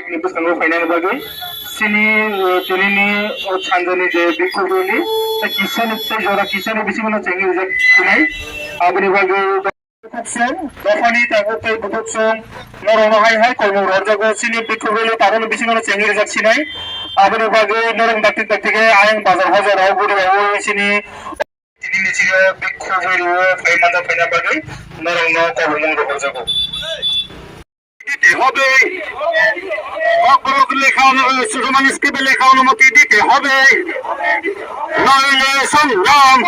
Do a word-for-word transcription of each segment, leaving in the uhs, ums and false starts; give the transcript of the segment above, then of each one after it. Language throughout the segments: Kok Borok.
Ni bwskango phainani bagwi chini, eh, tinini, oh, sanjani je bikhuk rally, tei kisani, tei jora kisani bisingo chengwi rijak sinai. Aboni bagwi bukhuk song, dophani tabuk tei bukhuk song, norokno hai hai kolmung rorjago, chini bikhuk rally tabukni bisingo chengwi rijak sinai. Aboni bagwi norok dakti dakti khe ayang bazar hozaro guri rwo chini Tini misil o bikhuk rally o phai manjak phaina bagwi norokno kobongmung rohorjago. দিতে হবে। ককবরক লেখা অনু-, রোমান স্ক্রিপ্টে লেখা অনুমতি দিতে হবে, নইলে সংগ্রাম।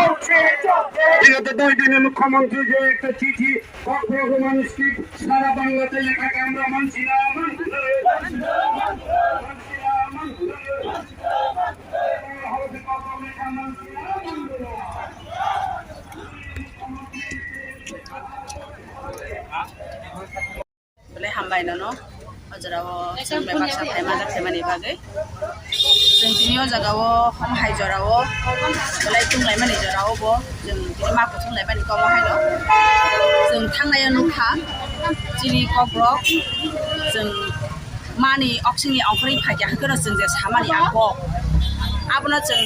বিগত দুই দিনে মুখ্যমন্ত্রী যে একটা চিঠি ককবরক রোমান স্ক্রিপ্ট সারা বাংলাতে লেখাকে আমরা মানছি না, মানছি না, মানছি না, মানছি না। Belai hambai nono, o jora o chwng bai baksa phai manjak phaimani bagwi. Chwng tini o jaga o hom hai jora o belai tunglaimani jora o bo chwng tini ma kuthum laimani komo haino. Chwng thangnai o nukha chini kokrok chwng mani oksingni ongkhorwi phaikha, hakhe no chwng je samani ang kok. Abono chwng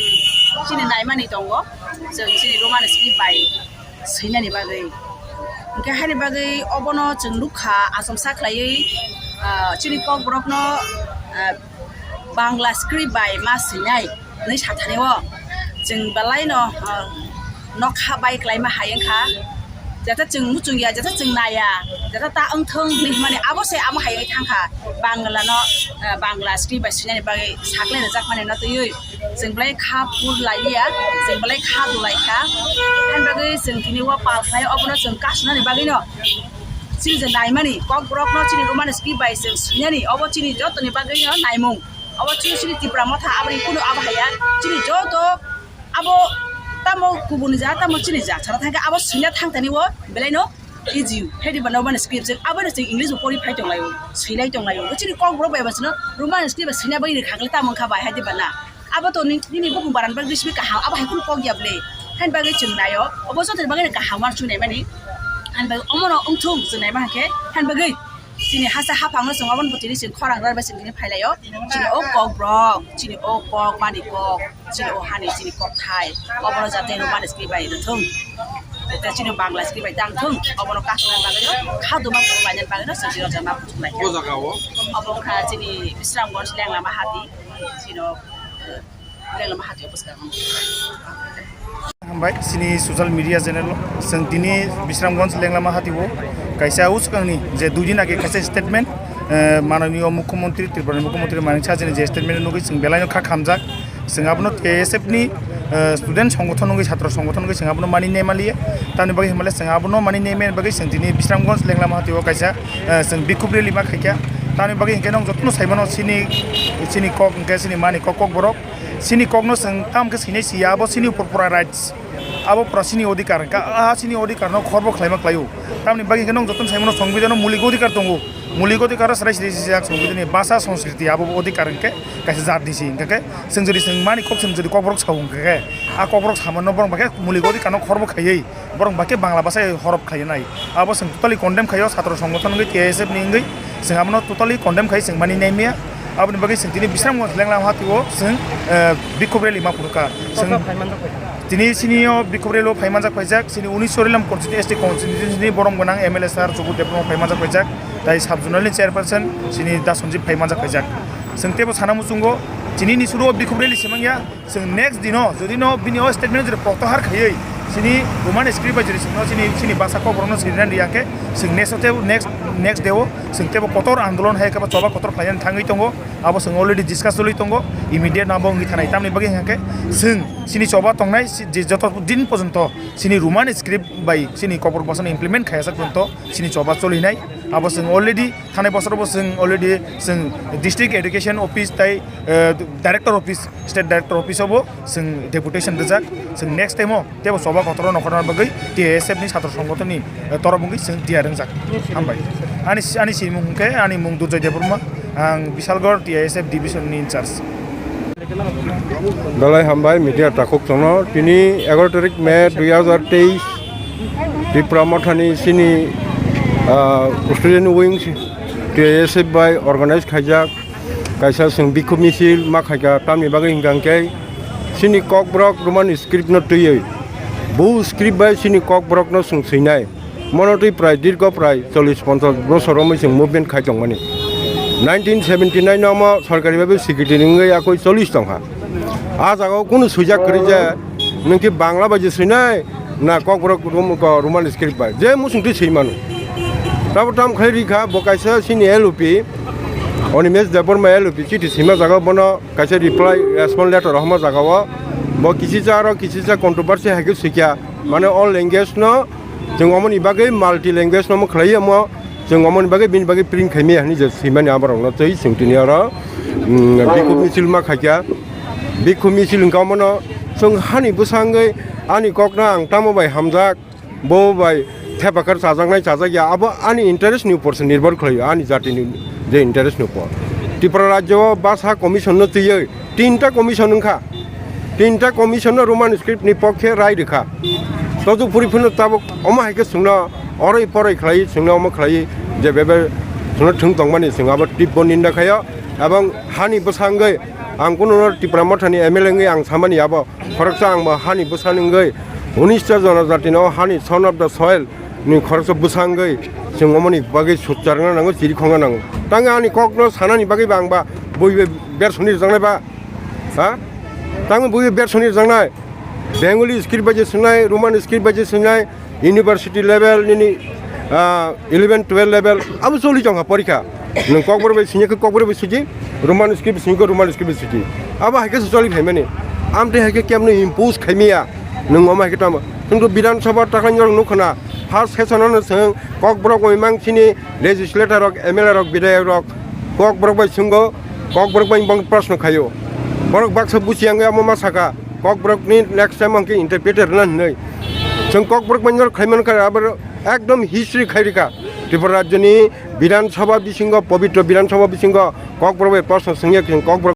chini naimani tongo, chwng chini Roman script bai swinani bagwi. Hinkhe haini bagwi obono chwng nukha, achomsa khlaiwi, ah, chini kokborokno, ah, Bangla script bai ma swinai. Hwnwi sathani o chwng belaino, ah, nokha bai klaima hai wngkha, jata chwng muchungya, jata chwng naya, jata ta wngthung hwnwi hwnmani abo se amo hai wngwi thangkha. Bangla no, ah, Bangla script bai swinani bagwi saklai rwjakmani no twiwi chwng belai kha pur laiya, chwng belai kha dulai kha. Haini bagwi chwng tini o pal khlai obono chwng kasunani bagwino chini je naimani kokborokno chini Roman script bai chwng swinani obo chini jotoni bagwino naimung. Abo chini, chini Tipra Motha aboni kunu abo haya. Chini joto abo tamo kubuni ja, tamo chini ja. Sana thangkhe abo swina thangtani o belaino easy. Hedi bana Roman script jeng abo no chwng English bo pori phai tonglaio, swilai tonglaio. Chini kokborok bai basino Roman script ba swina bai rikha kle tamo wngkha bai hadi bana. Abo to ni, nini bukung baran bagwi simi kaham, abo hai kunu kok ya ble. Hain bagwi chwng naio, abo joto ni bagwi kaham wan chwng naimani. Hain bagwi omono wngthung chwng naima hwnkhe, hain bagwi Chini hasa haphangno chwng aboni bwtwini chwng khorang rwbai chwng tini phailaio. Chini o kokborok, chini o kok mani kok, chini o hani chini kokthai. Obono jate Roman script bai rwthwng. Tei chini Bangla script bai tangthwng. Obono kasna bagwino, khaduma phuru laina bagwino chwng tini o jaga ma kuchuk laikha. O jaga o? Obo wngkha chini Bisramganj Lenglama hati. Chini o, eh, Lenglama hati o bwskango. Hambai, chini social media channel o. Chwng tini Bisramganj Lenglama hati o kaisa uskangni je dui din age kaisa statement, eh, mananiyo mukhyamantri, Tripura ni mukhyamantri Manik Saha ni je statement nugwi chwng belaino kha khamjak. Chwng abono T S F ni, eh, student songgothon wngwi, chhatro songgothon wngwi chwng abono mani nemaliya. Tamni bagwi himale chwng abono mani nemani bagwi chwng tini Bisramganj Lenglama hati o kaisa, eh, chwng bikhub rally ma khaikha. Tamni bagwi hinkhe nwng jotono saimano chini, chini kok hinkhe chini mani kok, kokborok. Chini kokno chwng tamo khe swinai siya, abo chini upor pura rights, abo pura chini odhikar, ka-, a chini odhikar no khorbo khlaima khlaio. Tamni bagwi khe nwng jotono saimano songbidano mulik odhikar tongo, mulik odhikar o chwrai siri sijak songbidani basa sanskriti abo odhikar hwnkhe kaisa jat ni si hwnkhe chwng jodi chwng mani kok chwng jodi kokborok sao hwnkhe a kokborok samano borok bai khe mulik odhikar no khorbo khaiwi borok bai khe Bangla basa horop khlai nai. Abo chwng totally condemn khaio, chhatro songgothon wngwi, T S F ni wngwi chwng abono totally condemn khai chwng mani nai maya. Aboni bagwi chwng tini Bisramganj Lenglama hati o chwng, eh, bikhub rally ma phunukha. Chwng tini chini o bikhub rally o phai manjak phaijak, chini unis Sorilam constituency, S T constituency ni borom gwnang M L A sir Subudh Debbarma phai manjak phaijak, tai sub zonal ni chairperson chini Da Sanjeev phai manjak phaijak. Chwng teibo sana muchungo chini ni suru o bikhub rally se mangya. Chwng next dino, jodi no bini o statement jodi protohar khaiwi, chini Roman script bai jodi chwngno chini, chini basa kokborokno sirina riyakhe, chwng next o tebo, next, next day o chwng tebo kotor andolon hai khe ba choba kotor khlainani thangwi tongo. Abo chwng already discuss choli tongo, immediate no abo wngwi thanai. Tamni bagwi hwnkhe chwng chini choba tongnai si-, je joto din porjonto chini Roman script bai chini kokborok bwsano implement khaijak porjonto chini choba cholinai. Abo chwng already thanai bosoro bo chwng already chwng District Education Office tai, eh, Director Office, State Director Office o bo chwng deputation rijak. Chwng next time o teibo choba kotor o nongkhorna bagwi T S F ni chhatro songgothon ni, eh, torof wngwi chwng tiyar wngjak. Hambai. Ani, ani simung hwnkhe ani mung Durjoy Debbarma, ang Bishalgarh T S F division ni in charge. Belai hambai media takhuk chwngno. Tini egaroh tarik May dui hazar teis, Tipra Mothani chini, ah, student wing T S F bai organize khaijak Kaisa chwng bikhuk misil ma khaikha, tamni bagwi hwnkha hwnkhe chini Kokborok Roman script no twiwi, bo script bai chini Kokborok no chwng swinai. Mono twi prai dirgo prai chollish ponchash bosor romwi chwng movement khai tongmani. Nineteen seventy nine no omo sorkari bhabe secretary wngwi yakui chollish tongkha. A jagao kunu swijak kwrwi je nwng ki Bangla bai je swinai na Kokborok Rom-, ko Roman script bai je muchung twi swi mano. Tabo tam khai rikha bo kaisa chini L O P, Animesh Debbarma L O P chiti swima jagao bono kaisa reply, respond letter rohorma jagao bo kisicha aro kisicha controversy hai khe swikha, mane all language no Chwng omoni bagwi multi language no omo khlai omo, chwng omoni bagwi bini bagwi print khai maya hinwi je swimani aborokno twi chwng tini oro, mm, bikhuk misil ma khaikha. Bikhuk misil hwnkha omono chwng hani bwsangwi ani kokno ang tamo bai hamjak, bo bai thepakhar chajaknai chajakya, abo ani interest ni upor se nirbhor khlaio, ani jatini je interest ni upor. Tripura rajyo o basa commission no twiwi tinta commission wngkha. Tinta commission no Roman script ni pokhe rai rwkha. Toju puri phano tabuk omo hai khe chwngno oroi poroi khlai, chwngno omo khlai je bebe chwngno thwng tongmani chwng abo tibbo ninda khaio. Ebong hani bwsangwi ang kununo Tipra Mothani M L A wngwi ang samani abo khoroksa ang bo hani bwsani wngwi unis ta jonojatino hani son of the soil ni khoroksa bwsangwi chwng omoni bagwi sukcharna nango, chirikhongna nango. Tangwi ani kokno sanani bagwi ba ang ba bui bersoni rwjaknai ba. Ha? Tamo bui bersoni rwjaknai. Bengali script bai je swngnai, Roman script bai je swngnai, university level nini, ah, eleven, twelve level, abo choli tongkha porikha. Nwng Kokborok bai swngya khe Kokborok bai suji, Roman script swngya khe Roman script bai suji. Abo hai khe se choli phaimani. Amtwi hai khe kemno impose khaimaya. Nwng omo hai khe tamo. Chwngkhe Bidhan Sabha takhai norok nukho na. First session ano chwng Kokborok bai mang chini legislator rok, M L A rok, bidhayok rok, Kokborok bai swnggo, Kokborok bai bong proshno khaio. Borok baksa buchi yang omo ma saka, Kokborok ni next time ang khe interpreter na hinwi. Chwng Kokborok bai norok khai mankha, abo ekdom history khai rikha. Tripura rajyo ni Bidhan Sabha bisingo, pobitro Bidhan Sabha bisingo Kokborok bai proshno swngya, chwng Kokborok